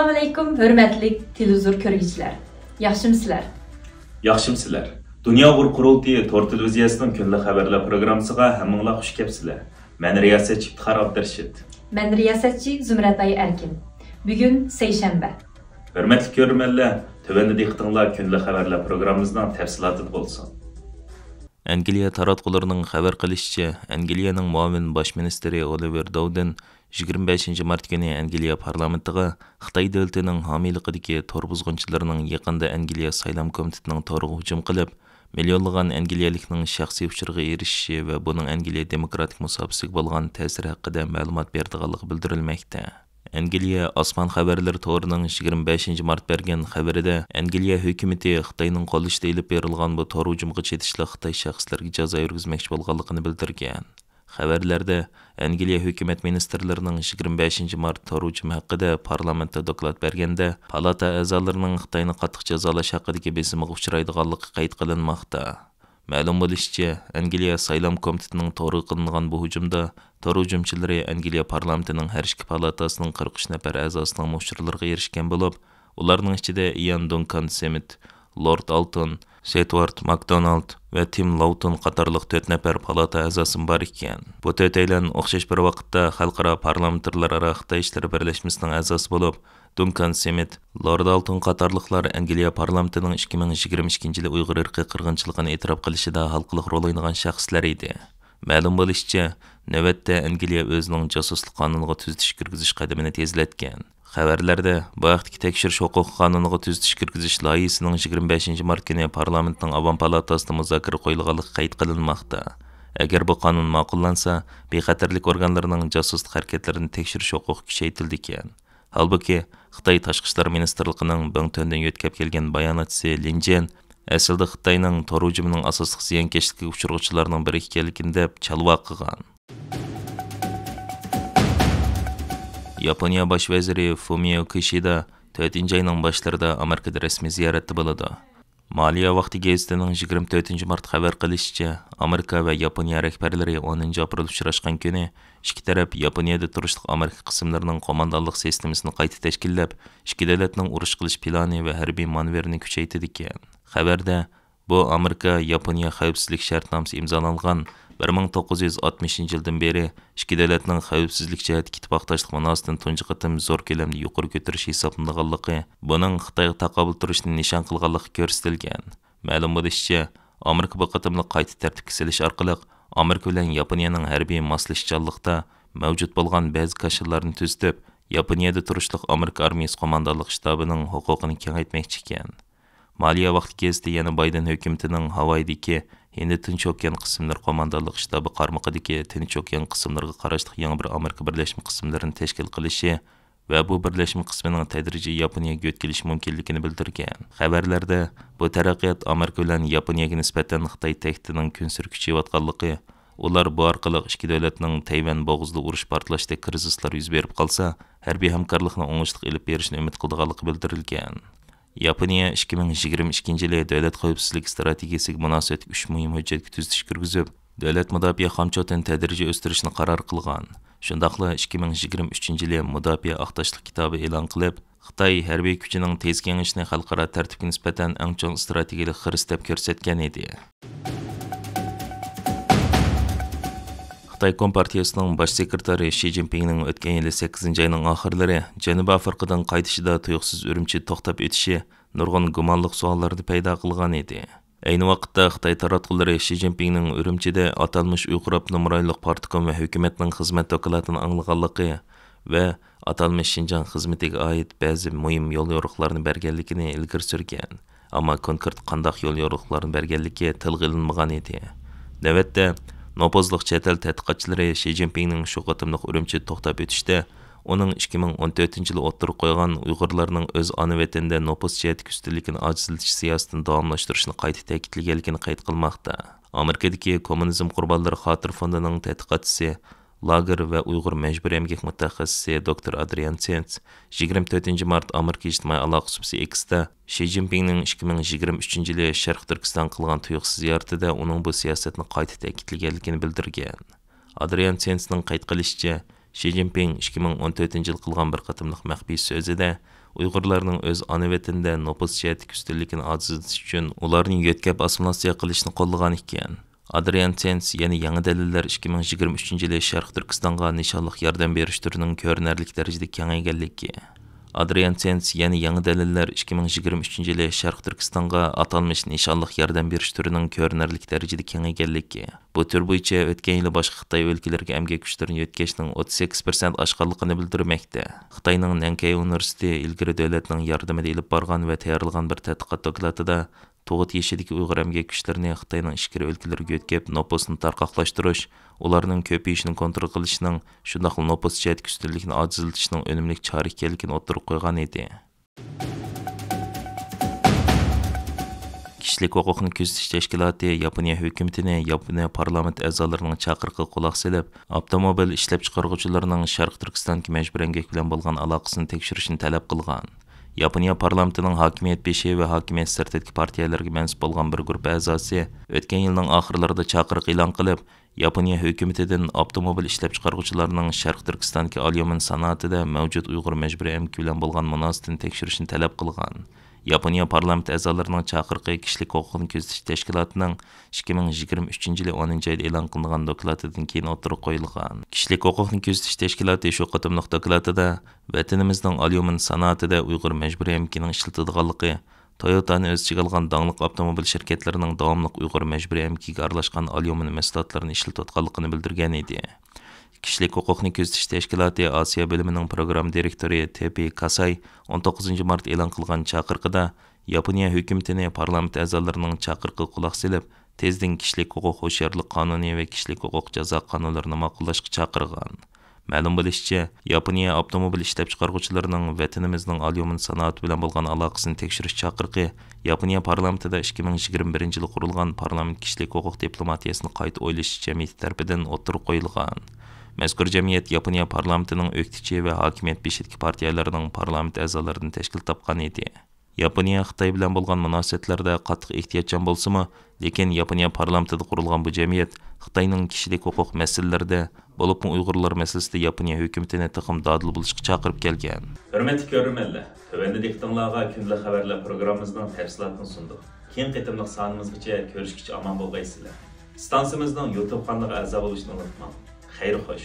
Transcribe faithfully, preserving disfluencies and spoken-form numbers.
ئەسسالامۇئەلەيكۇم، ھۆرمەتلىك تېلېۋىزور كۆرگۈچىلەر. ياخشىمۇسىلەر؟ ياخشىمۇسىلەر؟ دۇنيا ئۇيغۇر قۇرۇلتىيى تور تېلېۋىزىيەسىنىڭ كۈندىلىك خەۋەرلەر پروگراممىسىغا ھەممىڭلار خۇش كەپسىلەر. مەن رىياسەتچى ئىپتىخار ئابدۇرېشىت. مەن رىياسەتچى زۇمرەتئاي ئەركىن. بۈگۈن سەيشەنبە. ھۆرمەتلىك كۆرۈرمەنلەر، تۆۋەندە دىققىتىڭلار كۈندىلىك خەۋەرلەر پروگراممىمىزنىڭ تەپسىلاتىدا بولسۇن. ئەنگلىيە تاراتقۇلىرىنىڭ خەۋەر قىلىشىچە، ئەنگلىيەنىڭ مۇئاۋىن باش مىنىستىرى ئولىۋېر داۋدىن يىگىرمە بەشىنچى مارت كۈنى ئەنگلىيە پارلامېنتىغا خىتاي دۆلىتىنىڭ ھامىيلىقىدىكى تور بۇزغۇنچىلىرىنىڭ يېقىندا ئەنگلىيە سايلام كومىتېتىنىڭ تورىغا ھۇجۇم قىلىپ، مىليونلىغان ئەنگلىيەلىكنىڭ شەخسىي ئۇچۇرىغا ئېرىشىشى ۋە بۇنىڭ ئەنگلىيە دېموكراتىك مۇساپىسىگە بولغان تەسىرى ھەققىدە مەلۇمات بېرىدىغانلىقى بىلدۈرۈلمەكتە. ئەنگلىيە ئاسمان خەۋەرلىرى تورىنىڭ يىگىرمە بەشىنچى مارت بەرگەن خەۋىرىدە، ئەنگلىيە ھۆكۈمىتى خىتاينىڭ قوللىشىدا ئېلىپ بېرىلغان بۇ تور ھۇجۇمىغا چېتىشلىق خىتاي شەخسلىرىگە جازا يۈرگۈزمەكچى بولغانلىقىنى بىلدۈرگەن. خەۋەرلەردە ئەنگلىيە ھۆكۈمەت مىنىستىرلىرىنىڭ يىگىرمە بەشىنچى مارت تور ھۇجۇمى ھەققىدە پارلامېنتتا دوكلات بەرگەندە، پالاتا ئەزالىرىنىڭ خىتاينى قاتتىق جازالاش ھەققىدىكى بېسىمىغا ئۇچرايدىغانلىقى قەيت قىلىنماقتا. مەلۇم بولۇشىچە، ئەنگلىيە سايلام كومىتېتىنىڭ تورىغا قىلىنغان بۇ ھۇجۇمدا تور ھۇجۇمچىلىرى ئەنگلىيە پارلامېنتىنىڭ ھەر ئىككى پالاتاسىنىڭ قىرىق ئۈچ نەپەر ئەزاسىنىڭمۇ ئۇچۇرلىرىغا ئېرىشكەن بولۇپ، ئۇلارنىڭ ئىچىدە ئىيان دۇنكان سمىت، لورد ئالتون، سېدۋارد ماكدونالد ۋە تىم لاۋتون قاتارلىق تۆت نەپەر پالاتا ئەزاسىمۇ بار ئىكەن. بۇ تۆتەيلەن ئوخشاش بىر ۋاقىتتا خەلقئارا پارلامېنتارلار ئارا خىتاي ئىشلىرى بىرلەشمىسىنىڭ ئەزاسى بولۇپ، دۇنكان سمىت، لورد ئالتون قاتارلىقلار ئەنگلىيە پارلامېنتىنىڭ ئىككى مىڭ يىگىرمە ئىككىنچى يىلى ئۇيغۇر ئىرقىي قىرغىنچىلىقىنى ئېتىراپ قىلىشىدا ھالقىلىق رول ئوينىغان شەخسلەر ئىدى. مەلۇم بولۇشىچە، نۆۋەتتە ئەنگلىيە ئۆزىنىڭ جاسۇسلۇق قانۇنىغا تۈزىتىش كىرگۈزۈش قەدىمىنى تېزلەتكەن. خەۋەرلەردە بۇ ھەقتىكى تەكشۈرۈش ھوقۇقى قانۇنىغا تۈزىتىش كىرگۈزۈش لايىھىسىنىڭ يىگىرمە بەشىنچى مارت كۈنى پارلامېنتنىڭ ئاۋام پالاتاسىدا مۇزاكىرە قويۇلغانلىقى قەيت قىلىنماقتا. ئەگەر بۇ قانۇن ماقۇللانسا، بىخەتەرلىك ئورگانلىرىنىڭ جاسۇسلۇق ھەرىكەتلىرىنى تەكشۈرۈش ھوقۇقى كۈچەيتىلىدىكەن. ھالبۇكى، خىتاي تاشقى ئىشلار مىنىستىرلىقىنىڭ بىڭتۈەندىن يۆتكەپ كەلگەن باياناتچىسى لىن جيەن ئەسلىدە خىتاينىڭ تور ھۇجۇمىنىڭ ئاساسلىق زىيانكەشلىككە ئۇچرىغۇچىلارنىڭ بىرى ئىكەنلىكىنى دەپ چالۋاق قىلغان. ياپونىيە باش ۋەزىرى فۇمىيو كىشىدا تۆتىنچى ئاينىڭ باشلىرىدا ئامېرىكىدا رەسمىي زىيارەتتە بولىدۇ. مالىيە ۋاقتى گېزىتىنىڭ يىگىرمە تۆتىنچى مارت خەۋەر قىلىشىچە، ئامېرىكا ۋە ياپونىيە رەھبەرلىرى ئونىنچى ئاپرېل ئۇچراشقان كۈنى ئىككى تەرەپ ياپونىيەدە تۇرۇشلۇق ئامېرىكا قىسىملىرىنىڭ قوماندانلىق سىستېمىسىنى قايتا تەشكىللەپ، ئىككى دۆلەتنىڭ ئۇرۇش قىلىش پىلانى ۋە ھەربىي مانېۋىرىنى كۈچەيتىدىكەن. خەۋەردە، بۇ ئامېرىكا ياپونىيە خەۋپسىزلىك شەرتنامىسى ئىمزالانغان بىر مىڭ توققۇز يۈز ئاتمىشىنچى يىلدىن بېرى ئىككى دۆلەتنىڭ خەۋپسىزلىك جەھەتتىكى ئىتتىپاقداشلىق مۇناسىۋىتىنى تۇنجى قېتىم زور كۆلەمدە يۇقىرى كۆتۈرۈش ھېسابلىنىدىغانلىقى، بۇنىڭ خىتايغا تاقابىل تۇرۇشنى نىشان قىلغانلىقى كۆرسىتىلگەن. مەلۇم بولۇشىچە، ئامېرىكا بۇ قېتىملىق قايتا تەرتىپكە سېلىش ئارقىلىق ئامېرىكا بىلەن ياپونىيەنىڭ ھەربىي ماسلىشىشچانلىقتا مەۋجۇت بولغان بەزى كاشىللارنى تۈزىتىپ، ياپونىيەدە تۇرۇشلۇق ئامېرىكا ئارمىيىسى قوماندانلىق شتابىنىڭ ھوقۇقىنى كېڭەيتمەكچى ئىكەن. مالىيە ۋاقتى گېزىتى يەنە بايدېن ھۆكۈمىتىنىڭ ھاۋايدىكى ھىندى تىنچ ئوكيان قىسىملىرى قوماندانلىق شتابى قارمىقىدىكى تىنچ ئوكيان قىسىملىرىغا قاراشلىق يېڭى بىر ئامېرىكا بىرلەشمە قىسىملىرىنى تەشكىل قىلىشى ۋە بۇ بىرلەشمە قىسمىنىڭ تەدرىجىي ياپونىيەگە يۆتكىلىشى مۇمكىنلىكىنى بىلدۈرگەن. خەۋەرلەردە، بۇ تەرەققىيات ئامېرىكا بىلەن ياپونىيەگە نىسبەتەن خىتاي تەھدىتىنىڭ كۈنسېرى كۈچىيىۋاتقانلىقى، ئۇلار بۇ ئارقىلىق ئىككى دۆلەتنىڭ تەيۋەن بوغۇزىدا ئۇرۇش پارتلاشتەك كىرىزىسلار يۈز بېرىپ قالسا، ھەربىي ھەمكارلىقنى ئوڭۇشلۇق ئېلىپ بېرىشنى ئۈمىد قىلىدىغانلىقى بىلدۈرۈلگەن. ياپونىيە ئىككى مىڭ يىگىرمە ئىككىنچى يىلى دۆلەت خەۋپسىزلىك ئىستراتېگىيەسىگە مۇناسىۋەتلىك ئۈچ مۇھىم ھۆججەتكە تۈزىتىش كىرگۈزۈپ، دۆلەت مۇداپىئە خامچوتىنى تەدرىجىي ئۆستۈرۈشنى قارار قىلغان. شۇنداقلا ئىككى مىڭ يىگىرمە ئۈچىنچى يىلى مۇداپىئە ئاختاشلىق كىتابى ئېلان قىلىپ، خىتاي ھەربىي كۈچىنىڭ تېز كېڭىيىشىنى خەلقئارا تەرتىپكە نىسبەتەن ئەڭ چوڭ ئىستراتېگىيەلىك خىرىس دەپ كۆرسەتكەن ئىدى. خىتاي كومپارتىيىسىنىڭ باش سېكرېتارى شى جىنپىڭنىڭ ئۆتكەن يىلى سەككىزىنچى ئاينىڭ ئاخىرلىرى جەنۇبىي ئافرىقىدىن قايتىشىدا تۇيۇقسىز ئۈرۈمچىدە توختاپ ئۆتۈشى نۇرغۇن گۇمانلىق سوئاللارنى پەيدا قىلغان ئىدى. ئەينى ۋاقىتتا خىتاي تاراتقۇلىرى شى جىنپىڭنىڭ ئۈرۈمچىدە ئاتالمىش ئۇيغۇر ئاپتونوم رايونلۇق پارتكوم ۋە ھۆكۈمەتنىڭ خىزمەت دوكلاتىنى ئاڭلىغانلىقى ۋە ئاتالمىش شىنجاڭ خىزمىتىگە ئائىت بەزى مۇھىم يوليورۇقلارنى بەرگەنلىكىنى ئىلگىرى سۈرگەن. ئەمما كونكرېت قانداق يوليورۇقلارنى بەرگەنلىكى تىلغا ئېلىنمىغان ئىدى. نۆۋەتتە، نوپۇزلۇق چەت ئەل تەتقىقاتچىلىرى شى جىنپىڭنىڭ شۇ قېتىملىق ئۈرۈمچىدە توختاپ ئۆتۈشتە ئۇنىڭ ئىككى مىڭ ئون تۆتىنچى يىلى ئوتتۇرىغا قويغان ئۇيغۇرلارنىڭ ئۆز ئانا ۋەتىنىدە نوپۇس جەھەتتىكى ئۈستۈنلۈكىنى ئاجىزلىتىش سىياسىتىنى داۋاملاشتۇرۇشىنى قايتا تەكىتلىگەنلىكىنى قەيت قىلماقتا. ئامېرىكىدىكى كوممۇنىزم قۇربانلىرى خاتىرە فوندىنىڭ تەتقىقاتچىسى لاگېر ۋە ئۇيغۇر مەجبۇرىي ئەمگەك مۇتەخەسسىسى دوكتور ئادرىيان سېنتس يىگىرمە تۆتىنچى مارت ئامېرىكا ئىجتىمائىي ئالاقە سۇپىسى ئېكستا شى جىنپىڭنىڭ ئىككى مىڭ يىگىرمە ئۈچىنچى يىلى شەرقىي تۈركىستانغا قىلغان تۇيۇقسىز زىيارىتىدە ئۇنىڭ بۇ سىياسەتنى قايتا تەكىتلىگەنلىكىنى بىلدۈرگەن. ئادرىيان سېنتسنىڭ قەيت قىلىشىچە، شى جىنپىڭ ئىككى مىڭ ئون تۆتىنچى يىلى قىلغان بىر قېتىملىق مەخپىي سۆزىدە، ئۇيغۇرلارنىڭ ئۆز ئانا ۋەتىنىدە نوپۇس جەھەتتىكى ئۈستۈنلۈكىنى ئاجىزلىتىش ئۈچۈن ئۇلارنى يۆتكەپ ئاسسىمىلياتسىيە قىلىشنى قوللىغان ئىكەن. ئادرىيان سېنس يەنە يېڭى دەلىللەر ئىككى مىڭ يىگىرمە ئۈچىنچى يىلى شەرقىي تۈركىستانغا نىشانلىق ياردەم بېرىش تۈرىنىڭ كۆرۈنەرلىك دەرىجىدە كېڭەيگەنلىكى. ئادرىيان سېنس يەنە يېڭى دەلىللەر ئىككى مىڭ يىگىرمە ئۈچىنچى يىلى شەرقىي تۈركىستانغا ئاتالمىش نىشانلىق ياردەم بېرىش تۈرىنىڭ كۆرۈنەرلىك دەرىجىدە كېڭەيگەنلىكى، بۇ تۈر بويىچە ئۆتكەن يىلى باشقا خىتاي ئۆلكىلىرىگە ئەمگەك كۈچلىرىنى يۆتكەشنىڭ ئوتتۇز سەككىز پىرسەنت ئاشقانلىقىنى بىلدۈرمەكتە. خىتاينىڭ نەنكەي ئۇنىۋېرسىتېتى ئىلگىرى دۆلەتنىڭ ياردىمىدە ئېلىپ بارغان ۋە تەييارلىغان بىر تەتقىقات دوكلاتىدا، تۇغۇت يېشىدىكى ئۇيغۇر ئەمگەك كۈچلىرىنى خىتاينىڭ ئىچكىرى ئۆلكىلىرىگە يۆتكەپ، نوپۇسنى تارقاقلاشتۇرۇش، ئۇلارنىڭ كۆپىيىشىنى كونترول قىلىشنىڭ، شۇنداقلا نوپۇس جەھەتتىكى ئۈستۈنلۈكنى ئاجىزلىتىشنىڭ ئۈنۈملۈك چارە ئىكەنلىكىنى ئوتتۇرىغا قويغان ئىدى. كىشىلىك ھوقۇقنى كۆزىتىش تەشكىلاتى ياپونىيە ھۆكۈمىتىنى ياپونىيە پارلامېنت ئەزالىرىنىڭ چاقىرىقىغا قۇلاق سېلىپ، ئاپتوموبىل ئىشلەپچىقارغۇچىلىرىنىڭ شەرقىي تۈركىستاندىكى مەجبۇرىي ئەمگەك بىلەن بولغان ئالاقىسىنى تەكشۈرۈشنى تەلەپ قىلغان. ياپونىيە پارلامېنتىنىڭ ھاكىمىيەت بېشى ۋە ھاكىمىيەت سىرتىدىكى پارتىيەلەرگە مەنسۇپ بولغان بىر گۇرۇپپا ئەزاسى ئۆتكەن يىلنىڭ ئاخىرلىرىدا چاقىرىق ئېلان قىلىپ، ياپونىيە ھۆكۈمىتىدىن ئاپتوموبىل ئىشلەپچىقارغۇچىلارنىڭ شەرقىي تۈركىستاندىكى ئاليۇمىن سانائىتىدە مەۋجۇت ئۇيغۇر مەجبۇرىي ئەمگىكى بىلەن بولغان مۇناسىۋىتىنى تەكشۈرۈشنى تەلەپ قىلغان. ياپونىيە پارلامېنت ئەزالىرىنىڭ چاقىرىقى كىشىلىك ھوقۇقنى كۆزىتىش تەشكىلاتىنىڭ ئىككى مىڭ يىگىرمە ئۈچىنچى يىلى ئونىنچى ئايدا ئېلان قىلىنغان دوكلاتىدىن كېيىن ئوتتۇرىغا قويۇلغان. كىشىلىك ھوقۇقنى كۆزىتىش تەشكىلاتى شۇ قېتىملىق دوكلاتىدا ۋەتىنىمىزنىڭ ئاليۇمىن سانائىتىدە ئۇيغۇر مەجبۇرىي ئەمگىكىنىڭ ئىشلىتىدىغانلىقى، تويوتانى ئۆز ئىچىگە ئالغان داڭلىق ئاپتوموبىل شىركەتلىرىنىڭ داۋاملىق ئۇيغۇر مەجبۇرىي ئەمگىكىگە ئارىلاشقان ئاليۇمىن مەھسۇلاتلىرىنى ئىشلىتىۋاتقانلىقىنى بىلدۈرگەن ئىدى. كىشىلىك ھوقۇقنى كۆزىتىش تەشكىلاتى ئاسىيا بۆلۈمىنىڭ پروگرامما دىرېكتورى تېپى كاساي ئون توققۇزىنچى مارت ئېلان قىلغان چاقىرىقىدا، ياپونىيە ھۆكۈمىتىنى پارلامېنت ئەزالىرىنىڭ چاقىرىقىغا قۇلاق سېلىپ، تېزدىن كىشىلىك ھوقۇق ھوشيارلىق قانۇنى ۋە كىشىلىك ھوقۇق جازا قانۇنلىرىنى ماقۇللاشقا چاقىرغان. مەلۇم بولۇشىچە، ياپونىيە ئاپتوموبىل ئىشلەپچىقارغۇچىلىرىنىڭ ۋەتىنىمىزنىڭ ئاليۇمىن سانائىتى بىلەن بولغان ئالاقىسىنى تەكشۈرۈش چاقىرىقى ياپونىيە پارلامېنتىدا ئىككى مىڭ يىگىرمە بىرىنچى يىلى قۇرۇلغان پارلامېنت كىشىلىك ھوقۇق دىپلوماتىيەسىنى قايتا ئويلىشىش جەمئىيىتى تەرىپىدىن ئوتتۇرىغا قويۇلغان. مەزكۇر جەمئىيەت ياپونىيە پارلامېنتىنىڭ ئۆكتىچى ۋە ھاكىمىيەت بېشىدىكى پارتىيەلەرنىڭ پارلامېنت ئەزالىرىدىن تەشكىل تاپقان ئىدى. ياپونىيە خىتاي بىلەن بولغان مۇناسىۋەتلەردە قاتتىق ئېھتىياتچان بولسىمۇ، لېكىن ياپونىيە پارلامېنتىدا قۇرۇلغان بۇ جەمئىيەت خىتاينىڭ كىشىلىك ھوقۇق مەسىلىلىرىدە، بولۇپمۇ ئۇيغۇرلار مەسىلىسىدە ياپونىيە ھۆكۈمىتىنى تېخىمۇ دادىل بولۇشقا چاقىرىپ كەلگەن. ھۆرمەتلىك كۆرۈرمەنلەر، تۆۋەندە دىققىتىڭلارغا كۈندىلىك خەۋەرلەر پروگراممىمىزنىڭ تەپسىلاتىنى سۇندۇق. كېيىنكى قېتىملىق سانىمىزغىچە كۆرۈشكىچە ئامان بولغايسىلەر. ئىستانسىمىزنىڭ يۇتۇب قانىلىغا ئەزا بولۇشنى ئۇنتۇماڭ. خەير خوش.